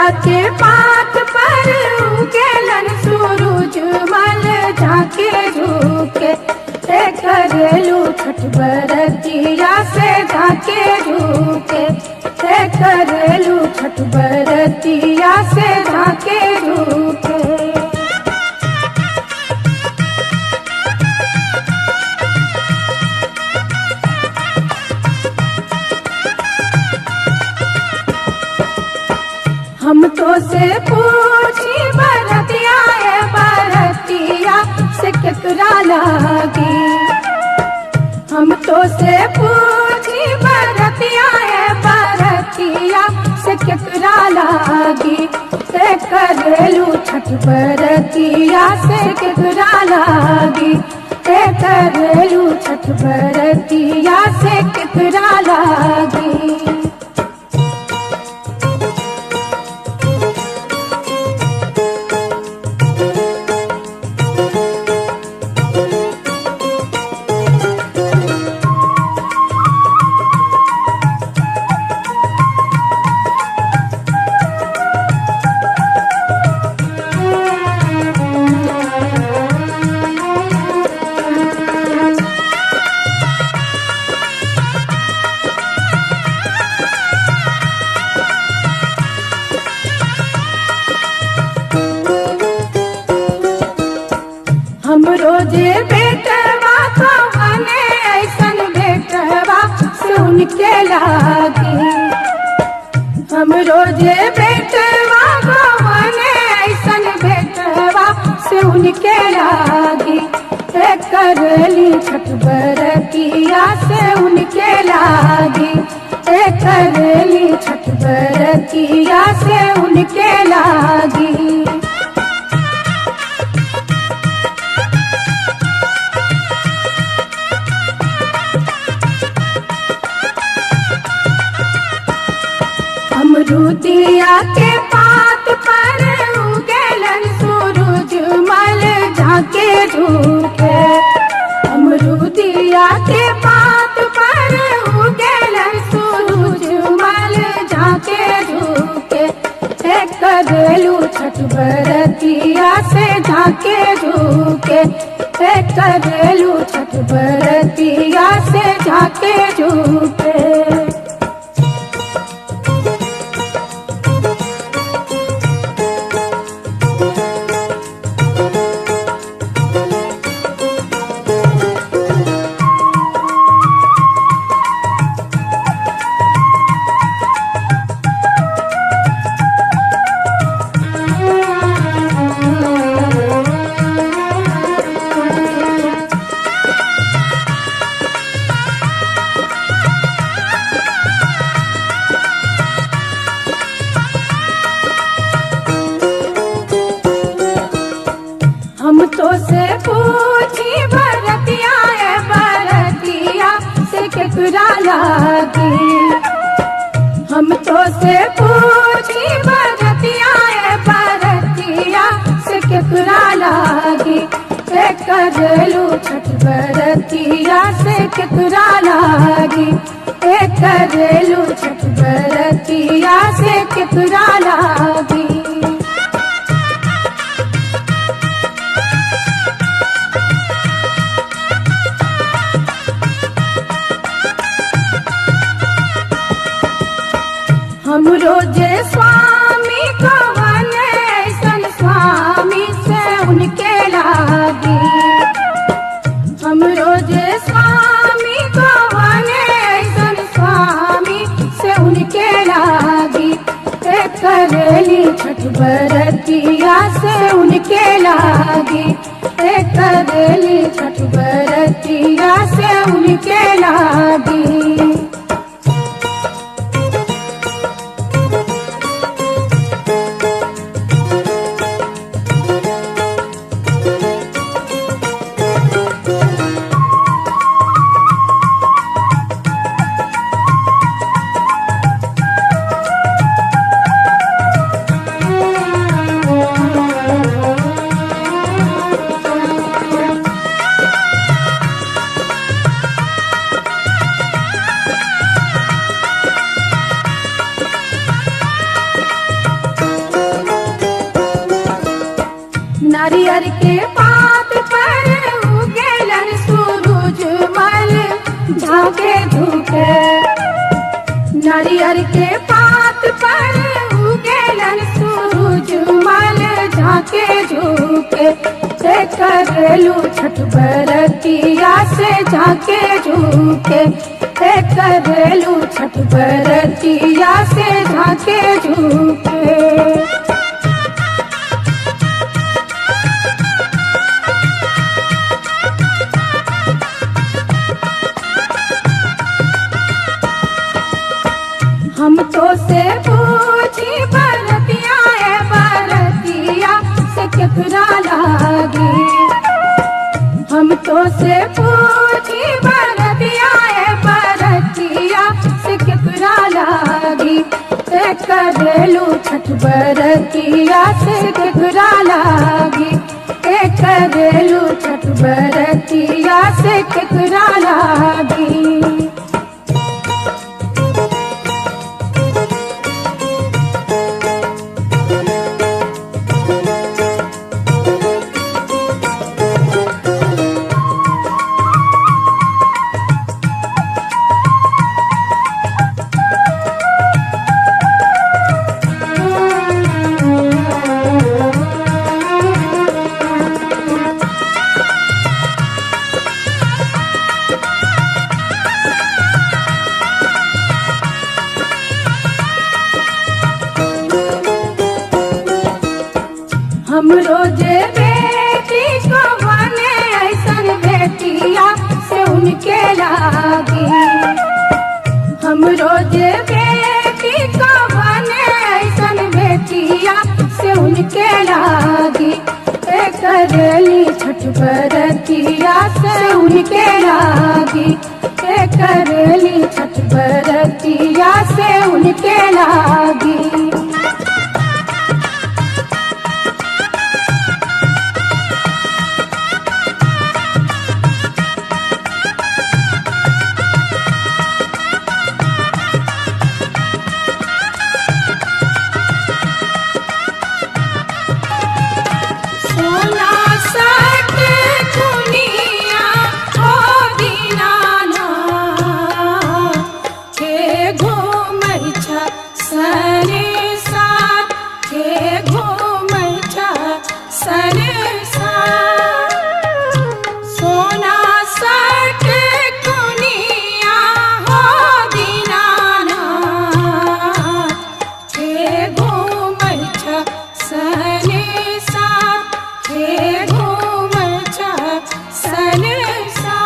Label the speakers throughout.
Speaker 1: के पात पर उगेलन सूरज मल झाके झुके, ते करेलू छठ बरतिया से झाके झुके, ते करेलू छठ बरतिया से झाके झुके। हम तो से पूछी बरतिया ए बरतिया से केकरा लागी, हम तो से पूछी बरतिया ए बरतिया से केकरा लागी, ते करेलू छठ बरतिया से केकरा लागी, ते करेलू छठ बरतिया से केकरा लागी। हम रोजे बेटवा कवने ऐसन बेटवा से उनके लागी, हम रोजे बेटवा कवने ऐसन बेटवा से उनके लागी, ते करली छठ बरतिया से उनके लागी, ते करली छठ बरतिया से उनके लागी। अमरुदिया के पात पर उगेलन सूरज मल झाके झुके, अमरुदिया के पात पर उगेलन सूरज मल झाके झुके, ते करेलू छठ बरतिया से झाके झुके, ते करेलू छठ बरतिया से झाके झुके। हम तो से पूछी बरतिया ए बरतिया से केकरा लागी, हम तो से पूछी बरतिया ए बरतिया से केकरा लागी, ते करेलू छठ बरतिया से केकरा लागी, ते करेलू छठ बरतिया से केकरा लागी। हम रोजे स्वामी कवन ऐसन स्वामी से उनके लागी, हम रोजे स्वामी कवन ऐसन स्वामी से उनके लागी, ते करेली छठ बरतिया से उनके लागी, ते करेली छठ बरतिया से उनके लागी। नारियर के पात पर उगेलन सूरज मल झाके झूके। नारियर के पात पर उगेलन सूरज मल झाके झूके। से करेलू छठ बरतिया से झाके झूके। से करेलू छठ बरतिया से झाके झूके। हम तो से पूछी बरतिया ए बरतिया से केकरा लागी। हम तो से पूछी बरतिया ए बरतिया से केकरा लागी। से करेलू छठ बरतिया से केकरा लागी। से करेलू छठ बरतिया से केकरा लागी। हम रोजे बेटी को बने ऐसन बेटिया से उनके लागी। हम रोजे बेटी को बने ऐसन बेटिया से उनके लागी। ए करेली छठ बरतिया से उनके लागी। ए करेली छठ बरतिया से उनके लागी। सोना सट कुनिया ओ दीनाना के घूमै छ सनसार के घूमै छ सनसार। सोना सट कुनिया हो दीनाना के घूमै छ सनसार के घूमै छ सनसार।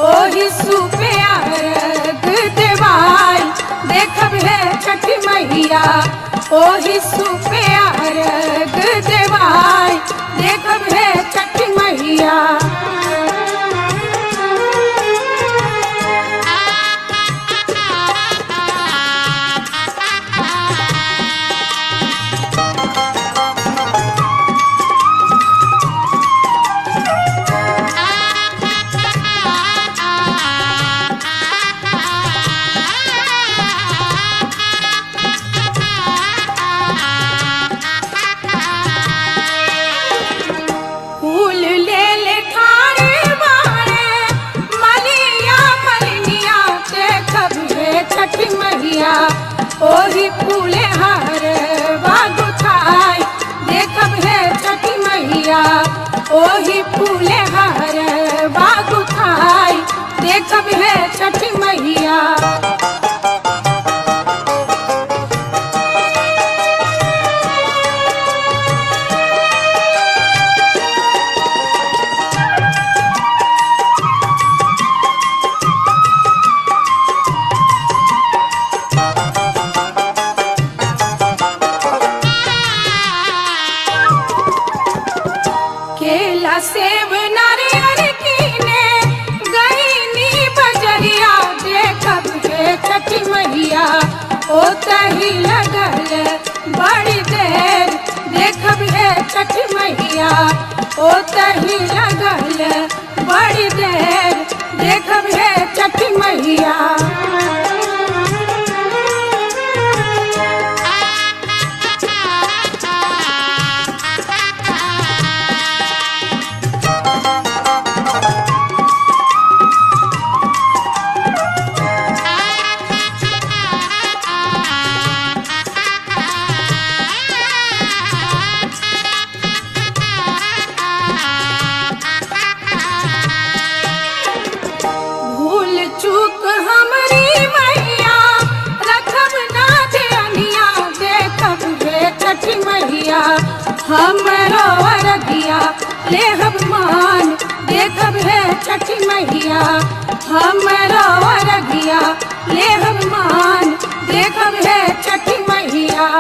Speaker 1: ओही सुपे अर्घ देवाई देखब हे छठ मैया ओही सुपे अर्घ देवाई देखब हे छठ मैया। फूल ले ले ठाड़े बाड़े मलिया मलिनिया देखब हे छठ मैया ओही फूले हार बागुथाई देखब हे छठ मैया ओही फूले हार बागुथाई देखब हे छठ मैया। केला सेब नारियल कीने गईनी बजरिया देखब हे छठ मैया ओ तही लगल बड़ी देर देखब हे छठ मैया ओ तही लगल बड़ी देर देखब हे छठ मैया। भूल चूक हमरी मैया रखब ना ध्यानिया देखब हे छठ मैया हमरो अरगिया लेहब मान देखब हे छठ मैया हमरो अरगिया लेहब मान देखब हे छठ मैया।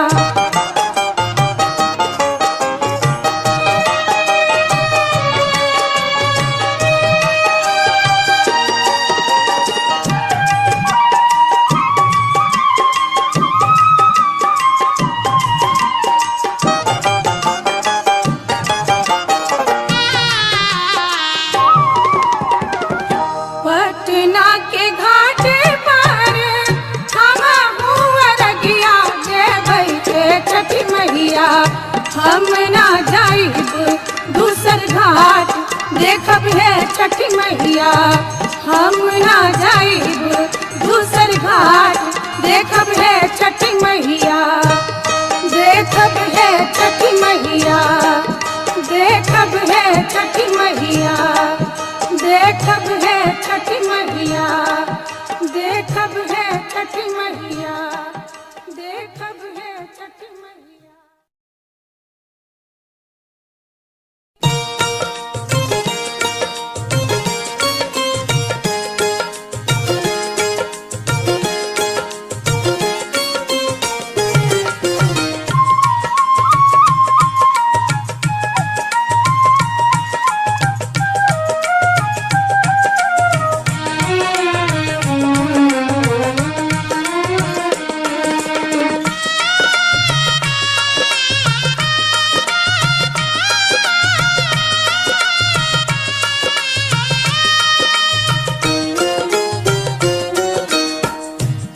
Speaker 1: पटना के घाट पर हम अरगिया देबै के छठ मैया हम ना जाइब दूसर घाट देखब हे छठ मैया हम ना जाइब दूसर घाट देखब हे छठ मैया देखब हे छठ मैया देखब हे छठ मैया देखब हे छठ मैया देखब हे छठ मैया देखब हे छठ मैया।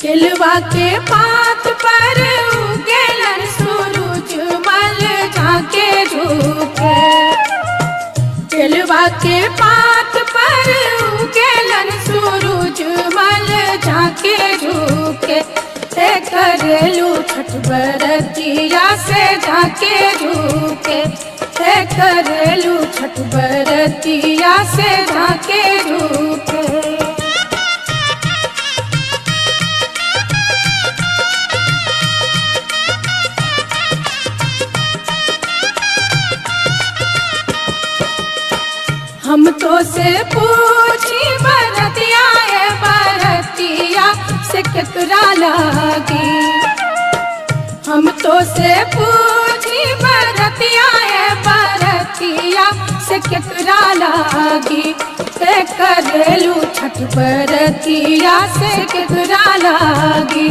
Speaker 1: केलवा के पात पर उगेलन सूरज मल जाके झुके केलवा के पात पर उगेलन सूरज मल जाके झुके ते करेलू छठ बरतिया से जाके झुके ते करेलू छठ बरतिया से जाके झुके। हम तो से पूछी बरत केकरा लागी, ए करेलू छठ बरतिया से केकरा लागी,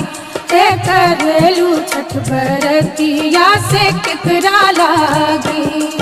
Speaker 1: ए करेलू छठ बरतिया से केकरा लागी।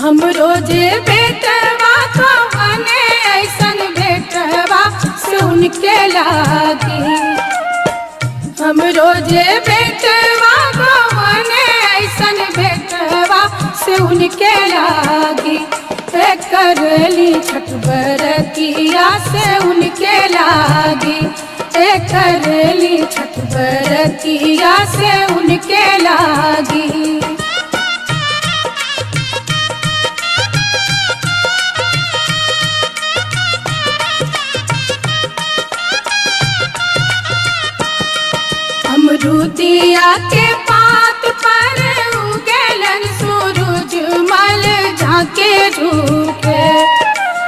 Speaker 1: हम रोजे बेटवा कवने ऐसन बेटवा से उनके लागी, हम रोजे बेटवा कवने ऐसन बेटवा से उनके लागी, ए करली छठ बरतिया से उनके लागी, ए करली छठ बरतिया से उनके लागी। अमरुदिया के पात पर उगेलन सूरज मल झाके झूके,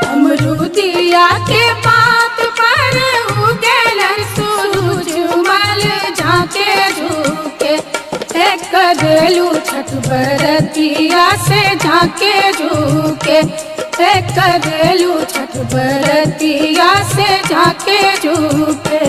Speaker 1: अमरुदिया के पात पर उगेलन सूरज मल झाके झूके, ए करेलू छठ बरतिया से झाके झूके, ए करेलू छठ बरतिया से झाके झूके।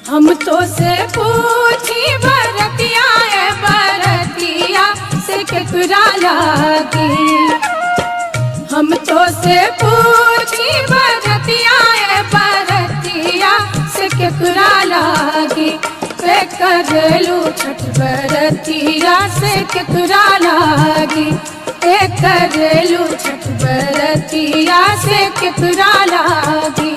Speaker 1: हम तो से पूछी बरतिया ए बरतिया से केकरा लागी, हम तो से पूछी बरतिया ए बरतिया से केकरा लागी, ए करेलू छठ बरतिया से केकरा लागी, ए करेलू छठ बरतिया से केकरा लागी।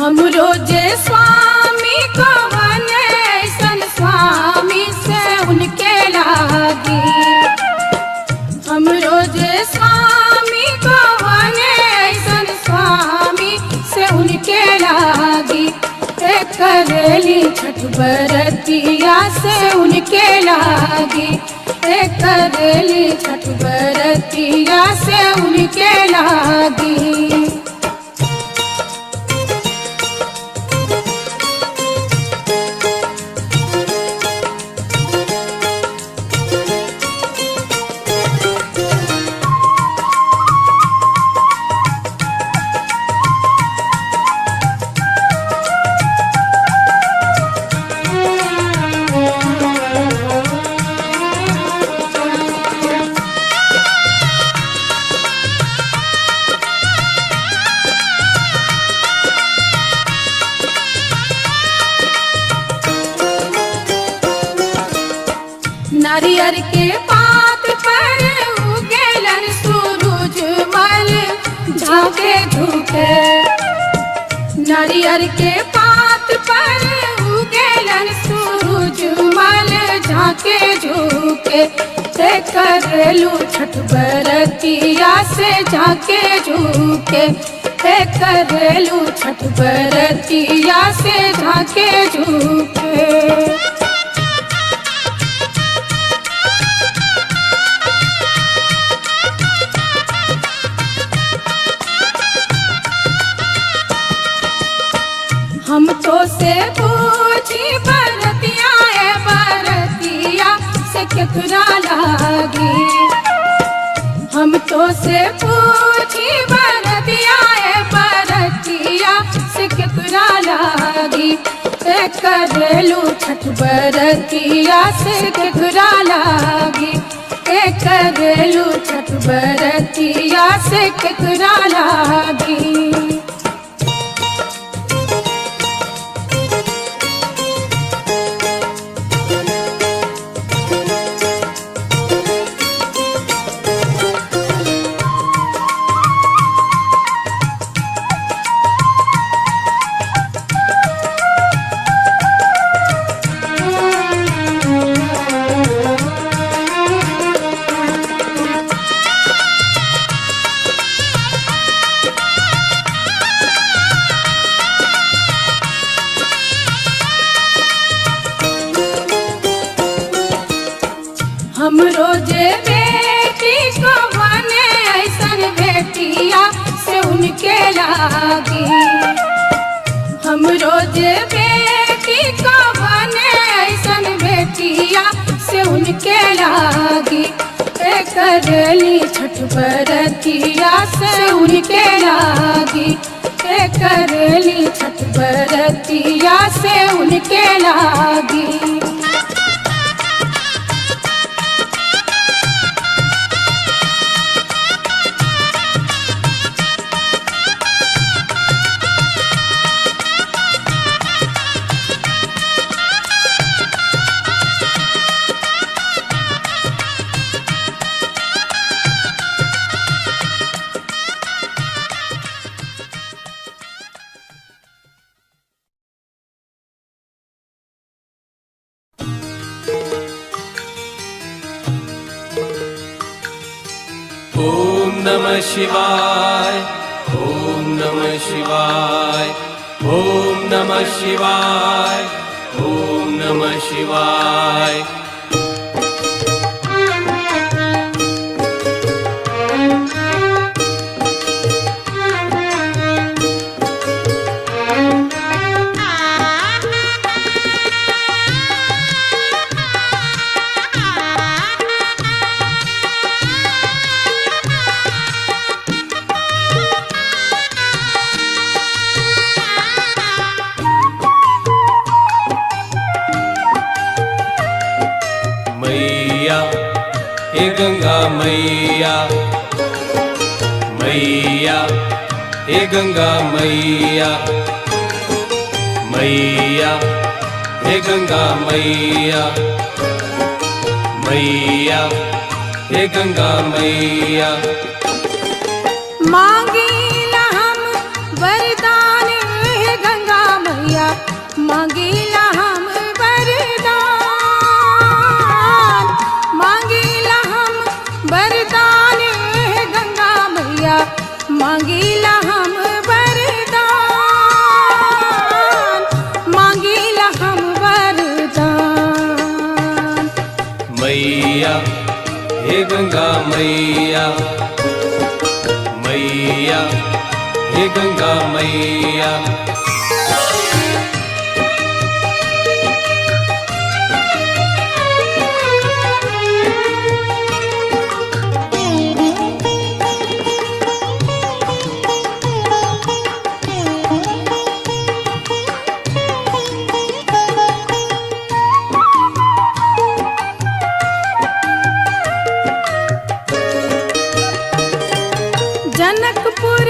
Speaker 1: हम रोजे स्वामी कवने ऐसन स्वामी से उनके लागी, हम रोजे स्वामी कवने ऐसन स्वामी से उनके लागी, ए करेली छठ बरतिया से उनके लागी, ए करेली छठ बरतिया से उनके लागी। नारियर के पात पर उगेलन सूरज मल झाके झूके, नारियर के पात पर उगेलन सूरज मल झाके झूके, ते करेलू छठ बरतिया से झाके झूके, ते करेलू छठ बरतिया से झाके झूके। से पूछी बरतिया ए बरतिया से केकरा लागी। हम तो से पूछी बरतिया ए बरतिया से केकरा लागी। ए करेलू छठ बरतिया से केकरा लागी। ए करेलू छठ बरतिया से केकरा लागी। हम रोजे बेटी को बने ऐसन बेटिया से उनके लागी। हम रोजे बेटी को बने ऐसन बेटिया से उनके लागी। ए करेली छठ बरतिया से उनके लागी। ए करेली छठ बरतिया से उनके लागी।
Speaker 2: ॐ नमः शिवाय, ॐ नमः शिवाय, ॐ नमः शिवाय, ॐ नमः शिवाय। मैया हे गंगा मैया, मैया हे गंगा मैया, मैया हे गंगा मैया, मैया हे गंगा मैया।
Speaker 1: मांगीला हम वरदान हे गंगा मैया, मांगीला हम वरदान, मांगीला हम वरदान हे गंगा मैया, मांगीला हम वरदान, मांगीला हम वरदान।
Speaker 2: मैया हे गंगा मैया, मैया हे गंगा मैया।
Speaker 1: जनकपुर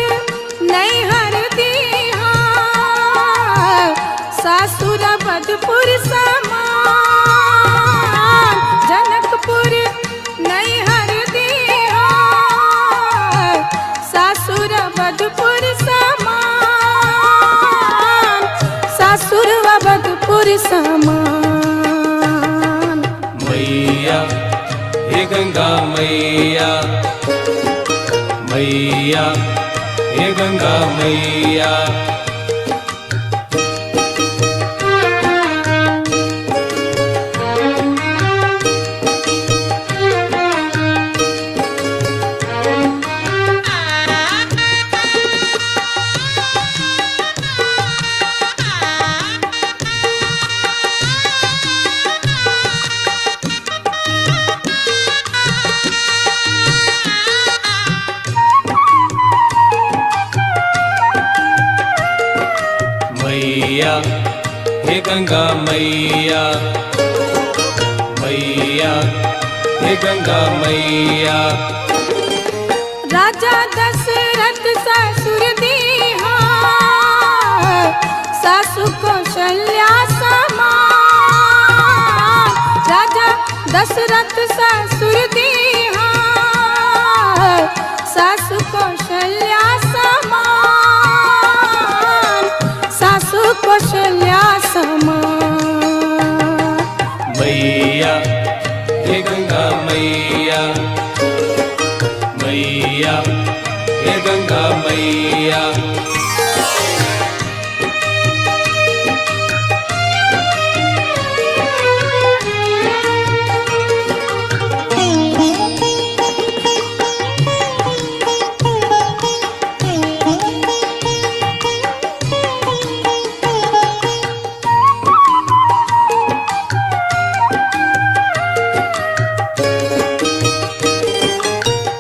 Speaker 1: नैहर दीहा, सासुर बदपुर समान। जनकपुर नैहर दीहा, सासुर बदपुर समान, सासुर बदपुर समान।
Speaker 2: मैया हे गंगा मैया, मैया हे गंगा मैया। मैया, हे गंगा मैया, मैया, हे गंगा मैया।
Speaker 1: राजा दशरथ ससुर दीहा, सासु कौशल्या समान। राजा दशरथ ससुर दीहा, सासु कौशल्या समान, सासु कौशल्या समान।
Speaker 2: मैया, हे गंगा मैया, मैया, हे गंगा मैया।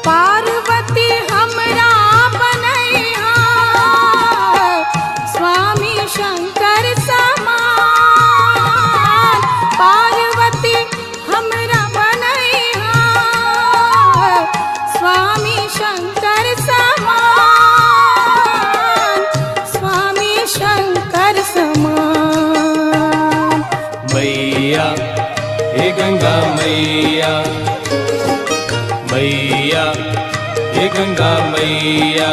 Speaker 1: पार्वती हमरा बनैहा, स्वामी शंकर समान। पार्वती हमरा बनैहा, स्वामी शंकर समान, स्वामी शंकर समान।
Speaker 2: मैया, हे गंगा मैया, मैया, हे गंगा मैया।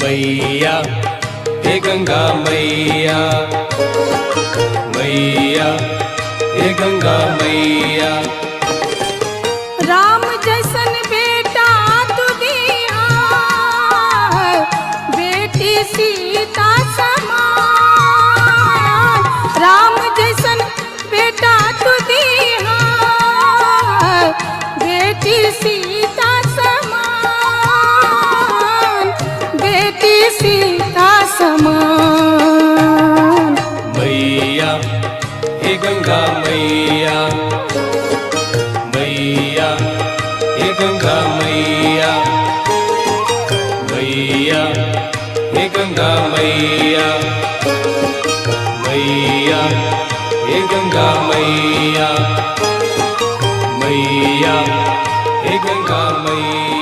Speaker 2: मैया, हे गंगा मैया, मैया, हे गंगा मैया।
Speaker 1: राम जैसन बेटा तू दिया, बेटी सीता समान। राम जैसन बेटा तू दिया, बेटी सीता समान, बेटी सीता समान।
Speaker 2: मैया, हे गंगा मैया, मैया, हे गंगा मैया, मैया, हे गंगा मैया, मैया, हे गंगा मैया, मैया, हे गंगा मैया।